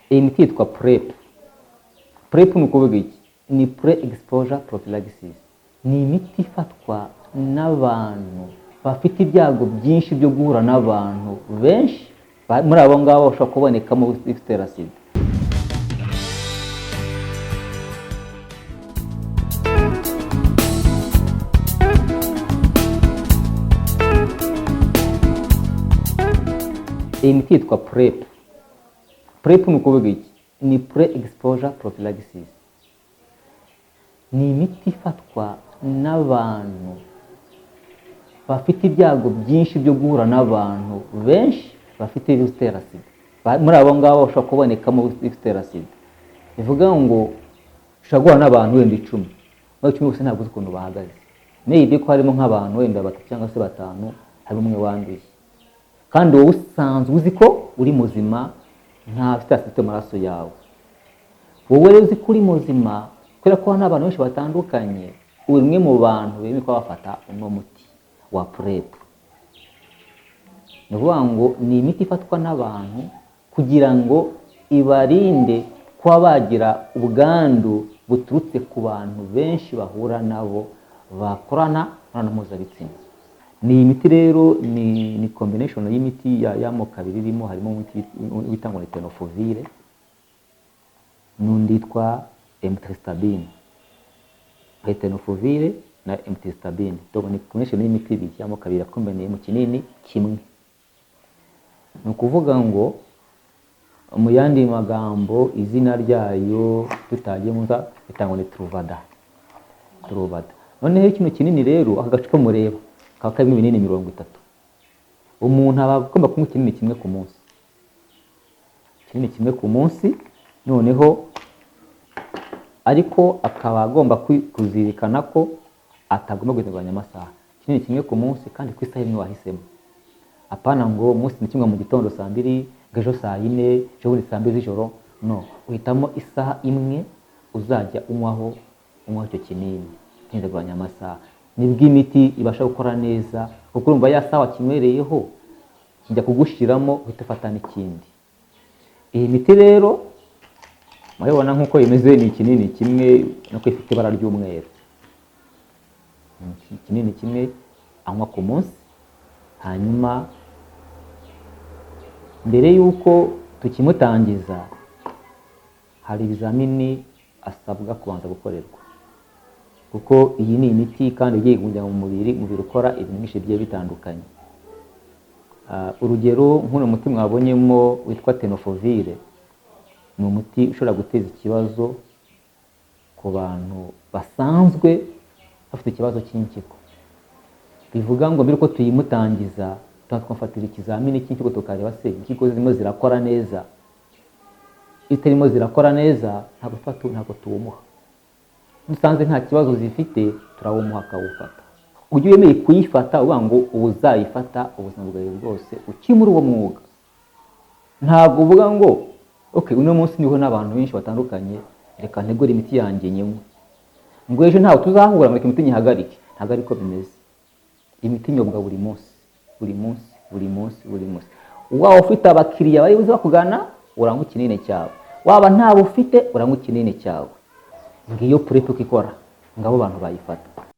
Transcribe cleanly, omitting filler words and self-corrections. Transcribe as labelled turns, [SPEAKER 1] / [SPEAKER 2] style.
[SPEAKER 1] Iyi miti yitwa PrEP. PrEP ni ukuvuga iki? Ni pre exposure prophylaxis. Ni imiti ifatwa n'abantu bafite ibyago byinshi byo guhura n'abantu benshi, muri abo ngabo bashobora kubonekamo virusi itera sida. Iyi miti yitwa PrEP. PrEP ni ukuvuga iki? Ni pre exposure prophylaxis. Ni imiti ifatwa n'abantu bafite ibyago byinshi byo guhura n'abantu benshi bafite virusi itera sida. Muri abo ngabo bashobora kubonekamo virusi itera sida. Bivuga ngo ushobora guhura n'abantu wenda 10, muri 10 bose ntabwo uzi ukuntu bahagaze. Maybe ko harimo nk'abantu wenda batatu cyangwa se batanu, hari umwe wanduye, kandi wowe usanzwe uzi ko uri muzima, nta virusi itera sida mu maraso yawe. Wowe rero uzi ko uri muzima, kubera ko hari abantu benshi batandukanye, uri umwe mu bantu bemewe kuba bafata uno muti wa PrEP. Ni ukuvuga ngo ni imiti ifatwa n'abantu kugira ngo ibarinde kuba bagira ubwandu buturutse ku bantu benshi bahura nabo bakorana imibonano mpuzabitsina. Ni imiti rero ni combination y'imiti y'amoko abiri irimo, harimo umuti witwa ngo ni tenofovir n'undi witwa emtricitabine. Tenofovir na emtricitabine. Donc ni combination y'imiti ibiri y'amoko abiri akombineye mu kinini kimwe. Ni ukuvuga ngo mu yandi magambo izina ryayo tutagiye muza bitangwa ni Truvada. Truvada. Noneho kino kinini rero, aka gacupa mureba kaba karimo ibinini 30. Umuntu aba agomba kunywa ikinini kimwe ku munsi. Ikinini kimwe ku munsi, noneho ariko akaba agomba kuzirikana ko atagomba guhinduranya amasaha. Ikinini kimwe ku munsi kandi ku isaha imwe wahisemo. Apana ngo umunsi ni kimwe mu gitondo saa 2, ngo ejo saa 4, ejo bundi saa 2 z'ijoro. No, uhitamo isaha imwe uzajya unywaho icyo kinini, ntihinduranye amasaha. Nibwo imiti ibasha gukora neza, kuko urumva ya saha wakinywereyeho kijya kugushiramo, uhita ufata n'ikindi. Iyi miti rero murabibona nk'uko imeze, ni ikinini kimwe nuko ifite ibara ry'umweru. Ikinini kimwe anywa ku munsi, hanyuma mbere y'uko tukimutangiza hari ibizamini asabwa kubanza gukorerwa, kuko iyi ni imiti kandi igiye kujya mu mubiri, umubiri ukora ibintu byinshi bigiye bitandukanye. Urugero nk'uno muti mwabonyemo witwa tenofovir, ni umuti ushobora guteza ikibazo ku bantu basanzwe bafite ikibazo cy'impyiko. Bivuga ngo mbere uko tuyimutangiza tuba twafatira ikizamini cy'impyiko, tukareba se impyiko zirimo zirakora neza. Iyo zitarimo zirakora neza ntabwo tuwumuha. Dusanze nta kibazo zifite turawumuha akawufata. Ujye wemeye kuyifata uvuga ngo ubu uzayifata ubuzima bwawe bwose ukiri muri uwo mwuga. Ntabwo uvuga ngo okay, uno munsi niho n'abantu benshi batandukanye, reka ntegure imiti yanjye nyinywe, ngo ejo ntawe tuzahura ngo reka imiti nyihagarike. Ntabwo ariko bimeze. Imiti inyobwa buri munsi, buri munsi, buri munsi, buri munsi. Waba ufite abakiriya bari buze bakugana, uranywa ikinini cyawe. Waba ntawe ufite, uranywa ikinini cyawe. Ngiyo PrEP uko ikora, ngabo abantu bayifata.